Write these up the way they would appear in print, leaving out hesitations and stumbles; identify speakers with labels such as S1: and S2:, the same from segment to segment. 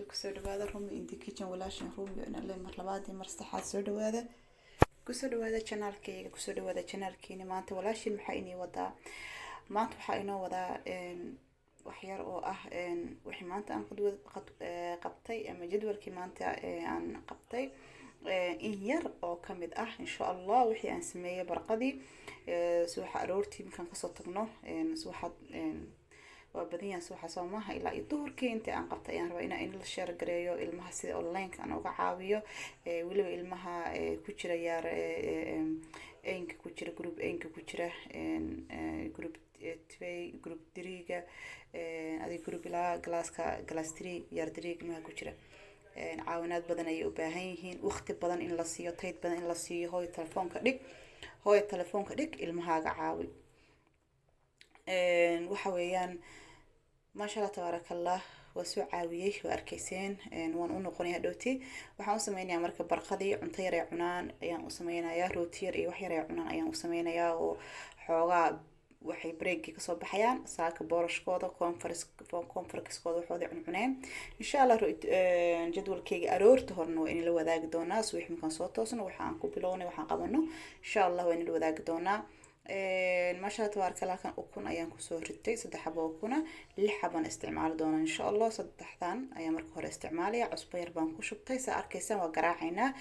S1: Wabarakaatu. Kusoo dhawaada Rumi in the Kitchen. Walaashan Rumi inale mar labaad iyo mar saddexaad soo dhawaada, kusoo dhawaada channelkayga, kusoo dhawaada channelkeeni. Maanta walaashin maxaa inii wadaa? Maanta waxaa inoo wadaa wax yar oo ah wixii maanta aan qabtay ama jadwalkii maanta aan qabtay in yar oo kamid ah, insha Allah. Wixii aan sameeyey barqadii, subaxa aroortii markaan kasoo tagno, subaxa waa badan yahay subaxa, soo maaha? Ilaa iyo duhurkii intii aan qabtay ayaan rabaa inaan inla share gareeyo, ilmaha sida online-ka aan uga caawiyo, weliba ilmaha ku jira Jaar één-ka ku jira, groep één-ka ku jira, groep twee, groep drie-ga, adig groep ilaa klas-ka klas 3, jaar 3 ilmaha ku jira. Caawinaad badan ayay u baahan yihiin, waqti badan in la siiyo, tijd badan in la siiyo. Hooyo, telefoonka dhig, hooyo, telefoonka dhig, ilmahaaga caawi. Waxa weeyaan, maasha Allah, tabaaraka Allah, waa soo caawiyey, waa arkayseen. Waan u noqonaya hadhowti. Waxaan u sameynayaa marka barqadii cunto yar ay cunaan ayaan u sameynayaa, rooti yar iyo wax yar ay cunaan ayaan u sameynayaa, oo xoogaa waxay break-gii kasoo baxayaan. Saaka boorashkooda, cornflakes-kooda, waxooda cuncuneen. Insha Allah jadwalkeyga aroorta horena waa inla wadaagi doonaa. Subax markaan soo toosno, waxa aan ku bilownay, waxaan qabano, insha Allah waa inla wadaagi doonaa. Maasha Allah, tabaaraka Allah. Halkan ukun ayaan kusoo ritay, saddex xabo ukuna, lix xabaan isticmaali doonaa, insha Allah. Saddexdan ayaan marka hore isticmaalaya. Cusbo yar baan ku shubtay, saa arkaysaan. Waa garaacaynaa,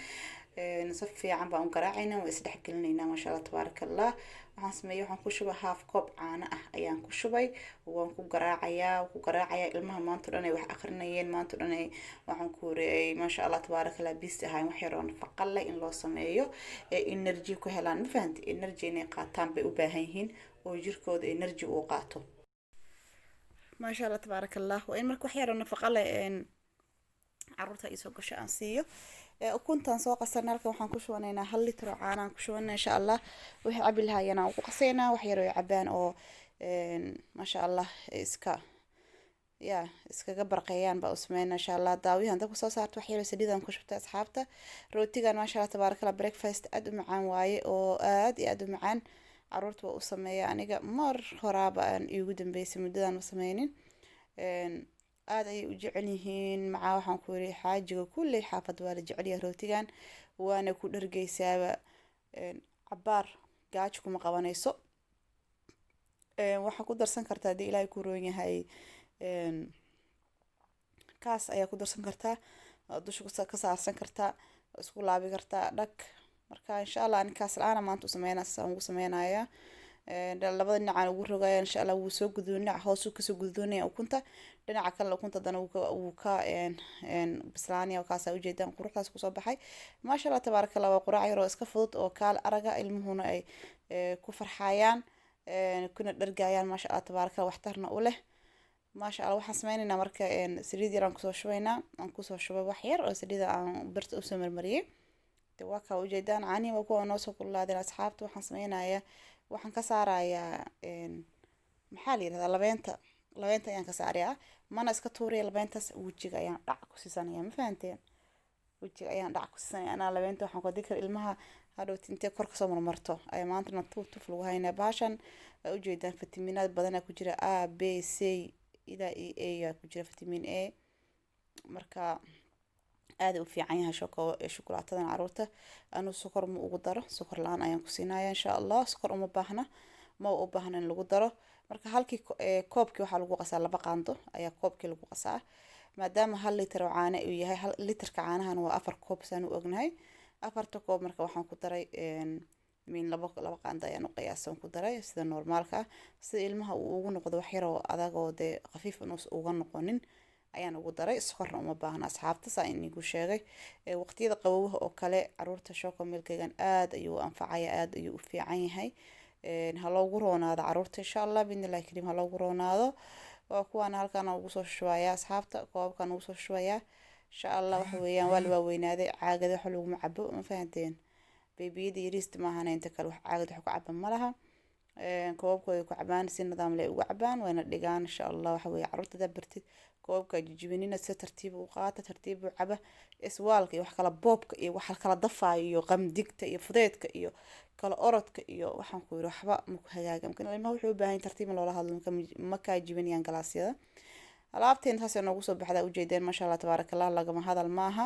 S1: si fiican baan u garaacaynaa, waa isdhex gelinaynaa. Maasha Allah, tabaaraka Allah. Waxaan sameeyey, waxaan ku shubay half koob caano ah ayaan ku shubay. Waan ku garaacayaa, ku garaacayaa. Ilmaha maanta o dhan ay wax akrinayeen, maanta o dhan ay, waxaan ku wariyay, maasha Allah, tabaaraka Allah, busy ahayn. Wax yar oo nafaqa leh in loo sameeyo ee energy ku helaan, ma fahanti? Energy inay qaataan bay u baahan yihiin, oo jirkooda energy uu qaato. Maasha Allah, tabaaraka Allah. Waa in marka wax yar oo nafaqa leh caruurta iisoo gasho aan siiyo. Ukuntaan soo qasanay halkan waxaan ku shubanaynaa 1 litr oo caanaan ku shubanay, insha Allah. Wixii cabi lahaayeen aan ugu qasaynaa, wax yar oo cabaan oo, maasha Allah, iska ya iskaga barqeeyaan baa u sameynaa, insha Allah. Daawiyahan dabka soo saarta, wax yar saliidaan ku shubtay, asxaabta. Rootigan, maasha Allah, tabaaraka Allah, breakfast aad u macaan waaye, oo aad iyo aad u macaan. Caruurta waa u sameeya aniga. Mar horaaba aan iigu dambeysay, muddadan ma sameynin. Aad ayay u jecel yihiin macaa. Waxaan ku yiri xaajiga, kulley xaafadda waa la jecel yahay rootigan, waana ku dhargeysaaba, cabaar gaajo kuma qabanayso. Waxaa ku darsan kartaa, haddii Ilaahay ku roon yahay, kaas ayaa ku darsan kartaa, dusha ka saarsan kartaa, isku laabi kartaa dhag. Marka insha Allah ani kaas la-aana maanta u sameynaa, sasaan ugu sameynaya. Labada dhinacaan ugu rogaya, insha Allah. Wuu soo guduun, dhinaca hoosuu kasoo guduunaya ukunta, dhinaca kalena ukunta haddana wuu ka bislaanaya. Kaasaa ujeedaan, quruxdaas kusoo baxay, maasha Allah, tabaaraka Allah. Waa quraac yar oo iska fudud oo kaal araga, ilmuhuna ay ku farxayaan kuna dhargayaan, maasha Allah, tabaaraka Allah, waxtarna u leh, maasha Allah. Waxaan sameyneynaa marka saliid yar aan kusoo shubaynaa. Aan kusoo shubay wax yar oo saliida aan birta usoo marmariyey. De waa kaa ujeedaan, caanihi waa kuwa noo soo kululaadeen, asxaabta. Waxaan sameynayaa, waxaan ka saarayaa, maxaa la yirahdaa, labeenta. Labeenta ayaan ka saarayaa, mana iska tuuraya labeentaas. Wejiga ayaan dhac ku siisanaya, ma fahanteen? Wejiga ayaan dhac ku siisanaya anaa labeenta. Waxaan ku hadii kara ilmaha hadhowti intee kor kasoo marmarto ayaa maantana tuf tuf lagu haynaa. Bahashan waa ujeedaan, fitamiinaad badanaa ku jira, A, B, C ilaa E, A aa ku jira, vitamin A. Marka aad u fiican yahay shokolaatadan caruurta. Anuu sokor ma ugu daro, sokor la-aan ayaan ku siinaya, insha Allah. Sokor uma baahna, ma u baahna in lagu daro. Marka halkii koobkii waxaa lagu qasaa 2 qaando ayaa koobkii lagu qasaa, maadaama 1 liter oo caano uu yahay. 1 literka caanahana waa 4 koob, saan u ognahay. Afarta koob marka waxaan ku daray min laba qaando ayaan u qiyaasan ku daray, sida normaalka ah, sida ilmaha uu ugu noqdo wax yar oo adag oo dee khafiif inuus uga noqonin ayaan ugu daray. Sokorna uma baahna, asxaabta, saa inigu sheegay. Waqtiyada qabowaha oo kale caruurta chocomilk-igan aad ayuu u anfacaya, aad ayuu u fiican yahay. Ha loogu roonaado caruurta, insha Allah, biidnillahi kariim, ha loogu roonaado. Waa kuwaana halkaan ugu soo shubayaa, asxaabta, koobabkaan ugu soo shubayaa, insha Allah. Waxa weeyaan, waa la waaweynaaday, caagada wax laguma cabo, ma fahanteen? Baby-yada yariista maahana, inta kale wax caagad wax ku caba ma laha. Koobabkooda ku cabaan, si nidaam leh ugu cabaan, wayna dhigaan, insha Allah. Waxa weeye, caruurta hadaa bartid koobabka jijibinina, si tartiib u qaata, tartiib u caba. Iswaalka iyo wax kala boobka iyo wax kala dafaayo iyo qamdigta iyo fudeedka iyo kala orodka iyo, waxaan ku yiri, waxba maku hagaaga. Marka ilmaha wuxuu u baahan yahay tartiib in loola hadlo. Marka ma kaa jibinayaan galaasyada. Alaabteena saasay noogu soo baxdaa, ujeedeen, maasha Allah tabaaraka Allah, lagama hadal maaha.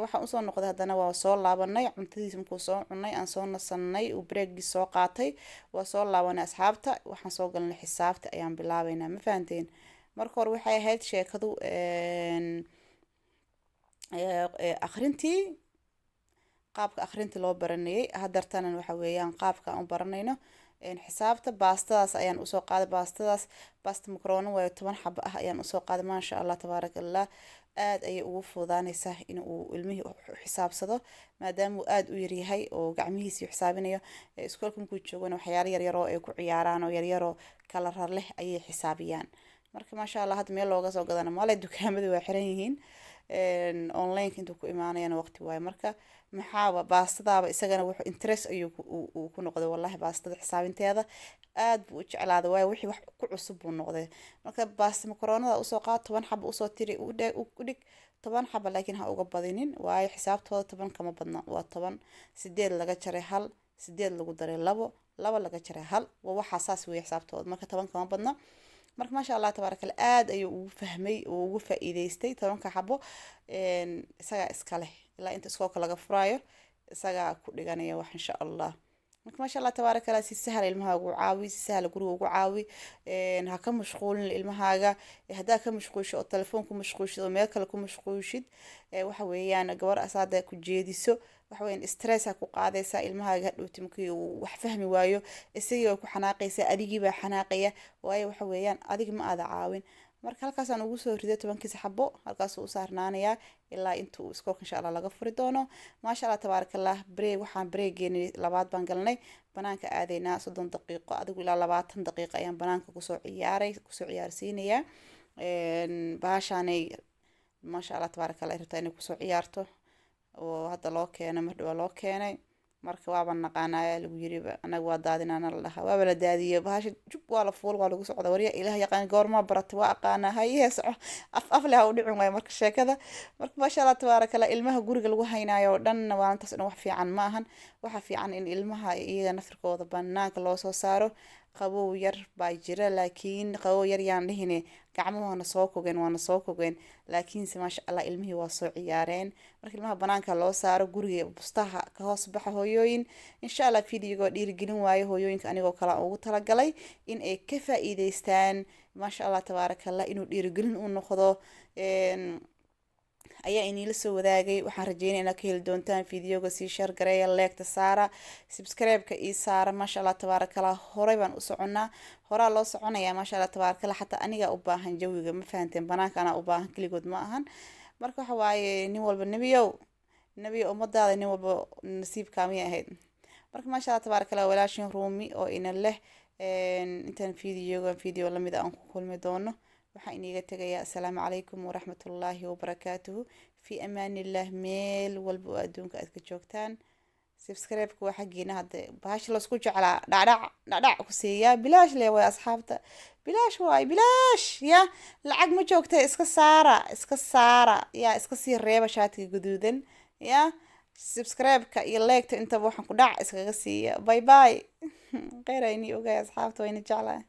S1: Waxaan usoo noqday haddana, waa soo laabanay. Cuntadiisa markuu soo cunay, aan soo nasanay, uu breakgii soo qaatay, waa soo laabanay asxaabta. Waxaan soo galnay xisaabta ayaan bilaabeynaa, ma fahanteen? Marka hore waxay ahayd sheekadu akhrintii, qaabka akhrinta loo baranayay. Hadartana waxa weeyaan qaabka aan u baranayno xisaabta. Baastadaas ayaan usoo qaaday, baastadaas baasta macaroni waayo, 10 xabo ah ayaan usoo qaaday. Maasha Allah tabaaraka Allah, aada ayay ugu fududaanaysaa in uu ilmihii xisaabsado, maadaama uu aada u yaryahay oo gacmihiisii xisaabinayo. Iskoolka markuu joogana waxyaalo yaryaroo ay ku ciyaaraan oo yaryaroo kala rar leh ayay xisaabiyaan. Marka maasha Allah, hadda meel looga soo gadana male, dukaamada waa xiran yihiin, online intuu ku imaanayana waqti waayo. Marka maxaaba baastadaaba isagana wuxuu interest ayuu uu ku noqday wallahi. Baastada xisaabinteeda aad buu u jeclaaday, waayo wixii wax ku cusub buu noqday. Marka baasta makaroonada usoo qaad, 10 xaba usoo tiri, u dhig 10 xaba, laakiin ha uga badinin, waayo xisaabtooda 10 kama badna. Waa 10, 8 laga jaray 1, 8 lagu daray 2, 2 laga jaray 1, waa waxaa saas weeye xisaabtooda. Marka 10 kama badna. Marka maasha Allah tabaaraka Allah, aada ayuu ugu fahmay oo ugu faa-iideystay. 10-ka xabo isagaa iska leh ilaa inta iskoolka laga furaayo, isagaa ku dhiganaya wax insha Allah. Marka maasha Allah tabaaraka Allah, si sahal ilmahaaga ugu caawi, si sahal guriga ugu caawi. Ha ka mashquulin ilmahaaga. Haddaa ka mashquulshid oo telefoon ku mashquulshid oo meel kale ku mashquulshid, waxa weeyaan gabar asaada ku jeediso, waxa weeyaan stress ha ku qaadaysaa ilmahaaga. Hadhowti markii uu wax fahmi waayo, isagii baa ku xanaaqaysaa, adigii baa xanaaqaya, waayo waxa weeyaan adiga ma aada caawin. Marka halkaasaan ugu soo riday 10-kiisa xabo, halkaasuu u saarnaanayaa ilaa inta uu iskoolka insha Allah laga furi doono. Maasha Allah tabaaraka Allah, break waxaan breakgeeni labaad baan galnay, banaanka aadaynaa. 30 daqiiqo adigu ilaa 20 daqiiqo ayaan banaanka kusoo ciyaaray, kusoo ciyaarsiinayaa. Bahashaanay maasha Allah tabaaraka Allah ay rabtaa inay kusoo ciyaarto oo hadda loo keenay, mar dhawaa loo keenay. Marka waaba naqaanaya lagu yiriba, anaga waa daadinaana la dhahaa, waaba la daadiyey bahasha, jub waa la fuul, waa lagu socda. Warya Ilaah yaqaan, goormaa barata? Waa aqaanaa, hayee soco, af af leh ha u dhicin waayo. Marka sheekada, marka maasha Allah tabaaraka Allah, ilmaha guriga lagu haynaayo oo dhan maalintaas dhan wax fiican ma ahan. Waxa fiican in ilmaha iyaga nafirkooda banaanka loo soo saaro. Qabow yar baa jira, laakiin qabow yar yaan dhihine, gacmuhuna soo kogeen, waana soo kogeen, laakiinse maasha Allah ilmihii waa soo ciyaareen. Marka ilmaha banaanka loo saaro, guriga bustaha ka hoos baxa hooyooyin. Insha Allah videoga dhiirigelin waayo hooyooyinka anigoo kale ugu talagalay in ay ka faa-iideystaan. Maasha Allah tabaaraka Allah, inuu dhiirigelin u noqdo ayaa iniila soo wadaagay. Waxaan rajeynaya inaad ka heli doontaan videoga. Sii share gareeya, like-ta saara, subscribe-ka ii saara. Maasha Allah tabaaraka Allah, horey baan u soconaa, horaa loo soconayaa. Maasha Allah tabaaraka Allah, xataa anigaa u baahan jawiga, ma fahanteen? Banaanka anaa u baahan, keligood ma ahan. Marka waxa waaye nin walba nebiyow, nebiyo ummadaada, nin walba nasiibkaa miyay ahayd? Marka maasha Allah tabaaraka Allah, walaashin Ruumi oo ina leh, intaan videogan video lamid aan ku kulmi doono, waxaan iniga tegayaa assalaamu calaykum waraxmatullaahi wabarakaatuhu, fi amaanillah. Meel walba oo adduunka aad ka joogtaan, subscribe-ka waa xaggiina. Hadda bahasha laisku jeclaa dhacdhac dhacdhac ku siiyaa, bilaash le waay asxaabta, bilaash waay, bilaash ya, lacag ma joogta. Iska saara, iska saara ya, iska sii reeba shaatiga guduudan ya, subscribe-ka iyo like-ta intaba waxaan ku dhac iskaga siiya. Bye bye, kheyr aynii ogaay asxaabta, wayna jeclahay.